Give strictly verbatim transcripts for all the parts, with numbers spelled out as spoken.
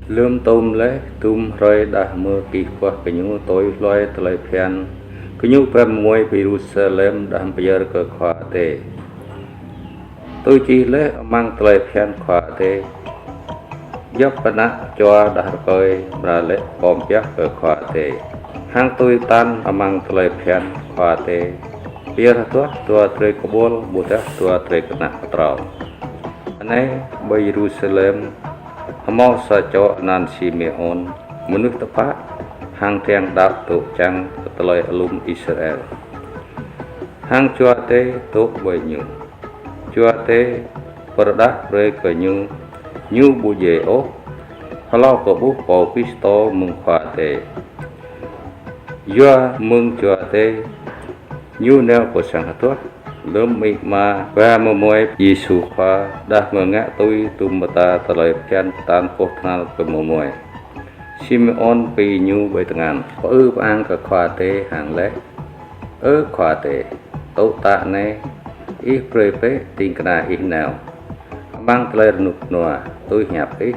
Lơm tôm laih, tôm hrơi đah mơ̆ kih kuah gơñu tui hluai tơlơi phiăn, gơñu pơmơmuai pơ Yêrusalem đah pơyơr kơ Khua Adai. Tui čih laih amăng tơlơi phiăn Khua Adai: Djop ană čua đah rơkơi amra laĭ pơm pioh kơ Khua Adai. Hăng tui tan amăng tơlơi phiăn Khua Adai: Pơyơr hơduah dua drơi kơƀul, ƀôdah dua drơi kơnă pơtrâo. Anai, ƀơi Yêrusalem hơmâo sa čô anăn Simêôn, mơnuih tơpă hăng tiăng đaŏ dŏ čang kơ tơlơi alum Israel. Hăng Jua Adai dŏ ƀơi ñu. Jua Adai pơrơđah brơi kơ ñu, ñu ƀu djai ôh, hlâo kơ ƀuh Pô Kristô mơ̆ng Khua Adai. Yua mơ̆ng Jua Adai, ñu nao pơ sang hơduah. Lơm amĭ ama ba mơmuai Yêsu Khua đah mơ̆ ngă tui dum mơta tơlơi phiăn pơtăn pôh tơhnal pơmơmuai, Simêôn pi ñu ƀơi tơngan, pơư pơang kơ Khua Adai hăng laĭ: Ơ Khua Adai, tŏ tă anai, Ih brơi bĕ ding kơna Ih nao amăng tơlơi rơnŭk rơnua tui hiăp Ih.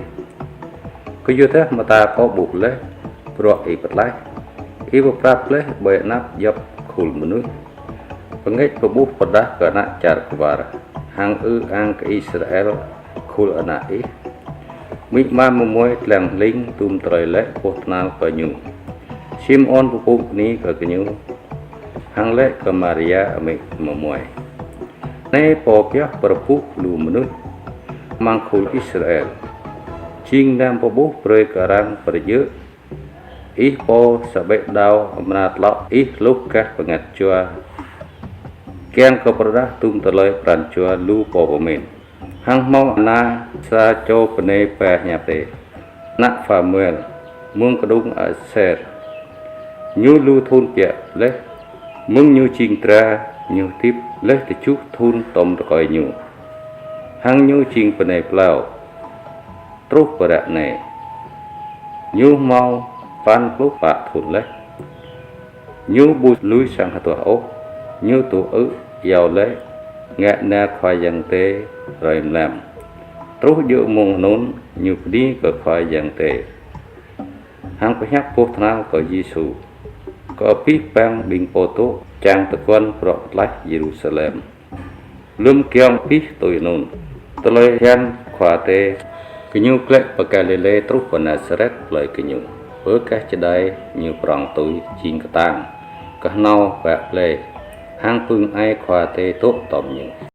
Kơyua dah mơta kâo ƀuh laih, bruă Ih pơtlaih, Ih pơprăp laih ƀơi anăp djop khul mơnuih, pơngač pơƀuh pơrơđah kơ ană čar kơwar, hăng ư ang kơ Israel khul ană Ih. Amĭ ama mơmuai lăng hling dum tơlơi laĭ pôh tơhnal kơ ñu. Simêôn pơpŭ bơni kơ gơñu, hăng laĭ kơ Maria amĭ mơmuai: Anai Pô pioh pơrơbuh lu mơnuih amăng khul Israel, jing nam pơƀuh brơi kơ arăng pơrơjơ̆. Ih pô sa ƀĕ đao amra tlŏ Ih hluh gah bơngăt jua, kiăng kơ pơrơđah dum tơlơi pran jua lu pô pơmĭn. Hăng hmâo Anna, sa čô bơnai ba hiăp Adai, ană Phanuel, mơ̆ng kơđông Aser. Ñu lu thun biă laih, mơ̆ng ñu jing dra, ñu hơdip laih tơjuh thun tŏm rơkơi ñu. Hăng ñu jing bơnai plao. Truh pơ ră anai, ñu hmâo păn pluh pă thun laih. Ñu ƀu lui sang hơduah ôh, ñu dŏ ư̆ iâu laĭ, ngă na Khua Yang Adai hrơi mlam. Truh djơ̆ mông anŭn, ñu bơni kơ Khua Yang Adai, hăng pơhiăp pôh tơhnal kơ Yêsu, kơ abih bang ƀing pô dŏ čang tơguan bruă pơtlaih Yêrusalem. Lơm giŏng abih tui anŭn tơlơi phiăn Khua Adai, gơñu glaĭ pơ Galilê truh pơ Nasaret plơi gơñu, pơ gah čơđai ñu prŏng tui jing kơtang, kơhnâo bă blai, hăng pưng ai Khua Adai dŏ tŏm ñu.